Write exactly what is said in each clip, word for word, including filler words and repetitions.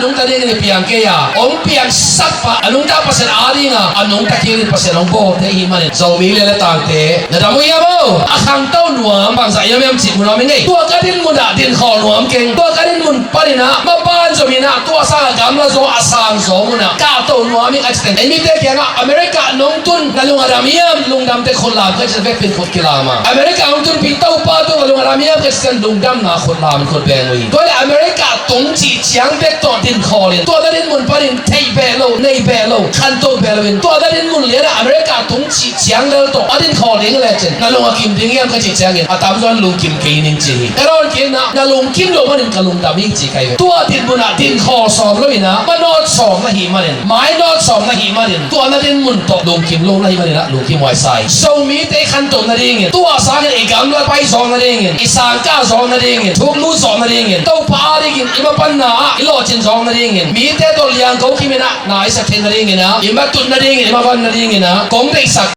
nungta dingin i piang kei a, hong piangsak pa a nungta Pasian a dinga a nungta kei in Pasian hong bawlte i hih manin Zomi leh le tangte na dam uh hiam aw? A khangto nuam bangzah hiam hiam cih mu nuam ing ei. Tua ka din munah dinkhawl nuam keng. Tua ka din mun paninah maban zom inah tua sangah gamla zaw a sang zaw munah kahto nuam ing a citeng ei mite kiangah America nong tun na lung a dam hiam? Lungdamte khut lam ka cih vekpin khut kilam a. America hong tunpi Topa tung a lung a dam hiam ka cih lungdamna khut lam in khut beng uh hi. Tua le America tung cih ciang bek tawh dinkhawl in tua na din mun panin theih beh lo, nei beh lo, khanto beh lo in tua na din mun lianah America tung cih ciang lel tawh a dinkhawl ding lecin na lung a kim ding hiam ka cih ciangin a tamzaw in lungkim kei ning ci hi. Ka dawn kikna na lungkim lo manin ka lungdam hi ci kai ve. Tua din munah dinkhawl sawm lo inah manawt sawm na hih manin, mainawt sawm na hih manin tua na din mun tawh lungkim lo na hih maninah lungkim huai sa hi. Zomite i khantoh nadingin, tua sangin i gamla pai zawk nadingin, i sangkah zawk nadingin, thuklut zawk nadingin, Topa a dingin i mapanna ah i lawhcin zawk nadingin, mite tawh liangko kiminah na i sak theih nadinginah, i matut nadingin, i mavan nadinginah kong deihsak.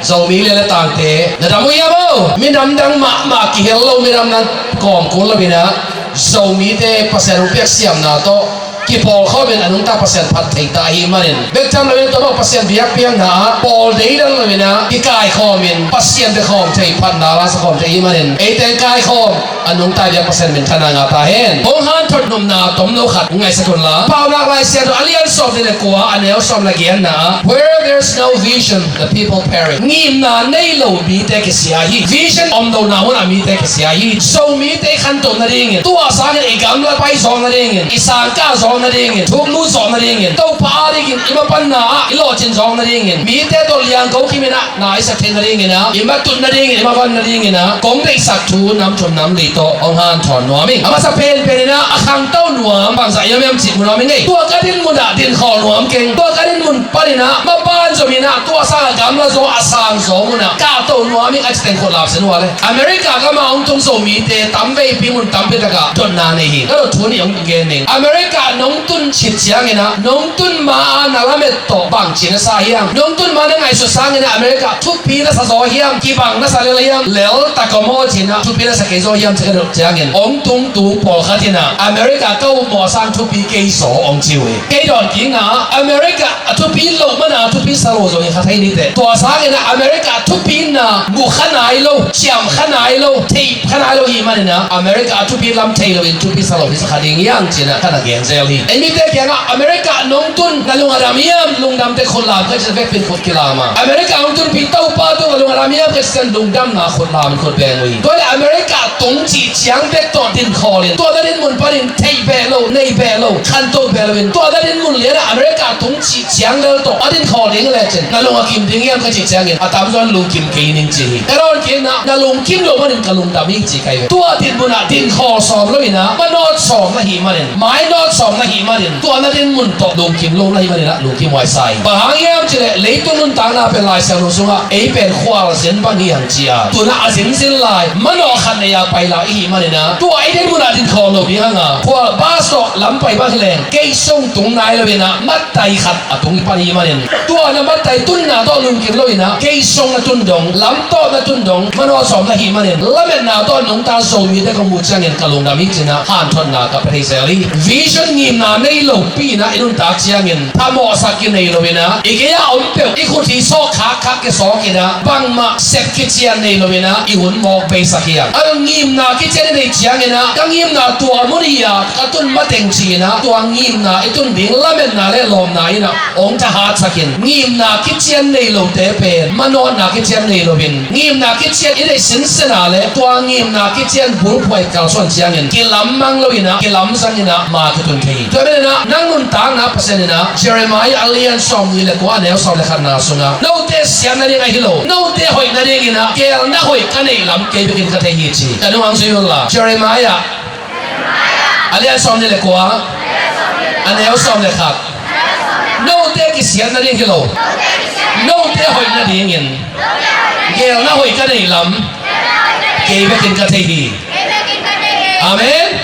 Zomi leh le tangte na dam uh hiam aw? Minam dang mahmah kihel lo, minam dang kawm kul lo inah Zomite Pasian hong piak siamna tawh kipawlkhawmin a nungta Pasian phat thei ta ahih manin bek tham loin tua bawk Pasian biakpiakna ah pawl deidan lo inah kikaikhawmin Pasian biakhawm thei, phatna la sakhawm thei ahih manin eite kaikhawm a nungta biak Pasian minthanna ngah ta hen. Hong hanthot nopna tomno khat ngaihsak unla. Paunak Lai Siangtho a lian sawm nih le kua, a neu sawm le giatna ah, "Where there's no vision, the people perish." Ngimna nei lo mite kisia hi. Vision om lohna munah mite kisia hi. Zomite i khantoh nadingin, tua sangin i gamla pai zawk nadingin, i sangkah zawk nadingin, thuklut zawk nadingin, Topa a dingin i mapanna ah i lawhcin zawk nadingin, mite tawh liangko kiminah na i sak theih nadinginah, i matut nadingin, i mavan nadinginah kong deihsak thu nam thum nam li tawh hong hanthawn nuam ing. A masa penpeninah a khangto nuam bangzah hiam hiam cih mu nuam ing ei. Tua ka din munah dinkhawl nuam keng. Tua ka din mun paninah maban zom inah tua sangah gamla zaw a sang zaw munah kahto nuam ing a citeng khut lam sin uh a le. America gamah hong tung Zomite tamveipi mun tampi takah dotna nei hi. Ka dot thu nih hong gen ning. America nong tun khit cianginah nong tun ma-a na lamet tawh bangci na sa hiam? Nong tun ma na ngaihsut sanginah America thupi na sa zaw hiam? Kibang na sa lel hiam? Lel tak om aw cinah thupi na sa kei zaw hiam ci ka dot ciangin hong tung tung pawlkhat inah America ka upmawh sang thupi kei zaw hong ci uh hi. Kei dawn kikna America a thupi loh mana thupi sa lo zong hi kha thei niteh. Tua sanginah America a thupina mu kha nai lo, ciam kha nai lo, thei kha nai lo hi maninah America a thupi lam thei loin thupi sa lo hi sa kha ding hiang cinah ka na gen zel hi. Ei mite kiangah America nong tun na lung a dam hiam? Lungdamte khut lam ka cih vekpin khut kilam a. America hong tunpi Topa tung a lung a dam hiam ka cih lungdamna khut lam in khut beng uh hi. Tua le America tung cih ciang bek tawh dinkhawl in tua na din mun panin theih beh lo, nei beh lo, khanto beh lo in tua na din mun lianah America tung cih ciang lel tawh a dinkhawl ding lecin na lung a kim ding hiam ka cih ciangin a tamzaw in lungkim kei ning ci hi. Ka dawn kikna na lungkim lo manin ka lungdam hi ci kai ve. Tua din munah dinkhawl sawm lo inah manawt sawm na hih manin, mainawt sawm na hih manin tua na din mun tawh lungkim lo na hih maninah lungkim huai sa hi. Bang hang hiam cileh leitung nuntakna pen Lai Siangtho sungah ei pen khualzin bang hi hang ci a, tunah a zinzin lai manawh khat nei a pai lai i hih maninah tua i din munah dinkhawl lo ding hanga khual bus tawh lam pai bang hileng gate sung tung nai lo inah mattai khat a tung i pan i hih manin tua na mattai tunna tawh lungkim lo inah gate sung na tun dong, lam tawh na tun dong, manawh sawm na hih manin lametna tawh nungta Zomite ka muh ciangin ka lungdam hi cinah hanthotna ka pia thei zel hi. Vision ngimna nei lopi inah i nuntak ciangin phamawhsak kinei lo inah i gei-ah om peuh i khut hi sawk khakkhak kisawk inah bangmah sep kician nei lo inah i hun mawk beisak hi a. A ngimna kician i neih cianginah ka ngimna tua mun hi a ka tun mateng ci inah tua ngimna i tun ding lametna le lawmna inah hong thahatsakin ngimna kician nei lote pen manawhna kician nei loin ngimna kician i neih sinsen a le tua ngimna kician bulphuai kalsuan ciangin kilammang lo inah kilamzang inah ma kitun thei hi. Tua maninah nang nuntakna Pasian inah Jeremiah a lian sawmnih le kua a neu sawm le khatna sungah note siatna ding ahi lo, note hoihna dinginah geelna hoih ka neih lam kei bekin ka thei hi ci. Ka nung hang zui unla Jeremiah a lian sawmnih le kua a neu sawm le khat. Note kisiatna ding hi lo, note hoihna dingin geelna hoih ka neih lam kei bekin ka thei hi. Amen.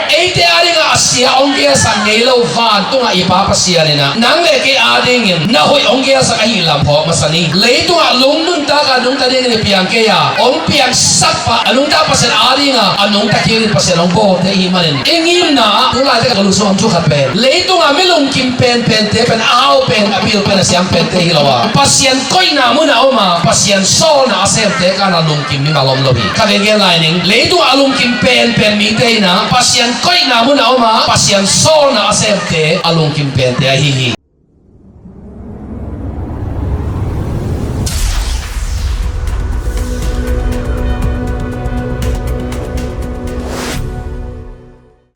Eite adingah a sia hong gelsak ngei lo vantungah i Pa Pasian in ah nang le kei adingin na hoih hong gelsak ahih lam phawk masa ni. Leitungah lung nuntak a nungta dingin i piang kei a, hong piangsak pah a nungta Pasian adingah a nungta kei in Pasian hong bawlte ihih manin i ngimna ah tu laite ka lungsim ah om thu khat pen, leitungah mi lungkim penpente pen a hau pen, a pil pen, a siam pente hi lo a, Pasian koihna mun a om a, Pasian sawlna a semte kan a lungkim mimal om lo hi. Ka gen gen lai ning, leitung a lungkim penpen mite in ah Pasian koihna mun a om a, Pasian sawlna a semte a lungkim pente ahi hi.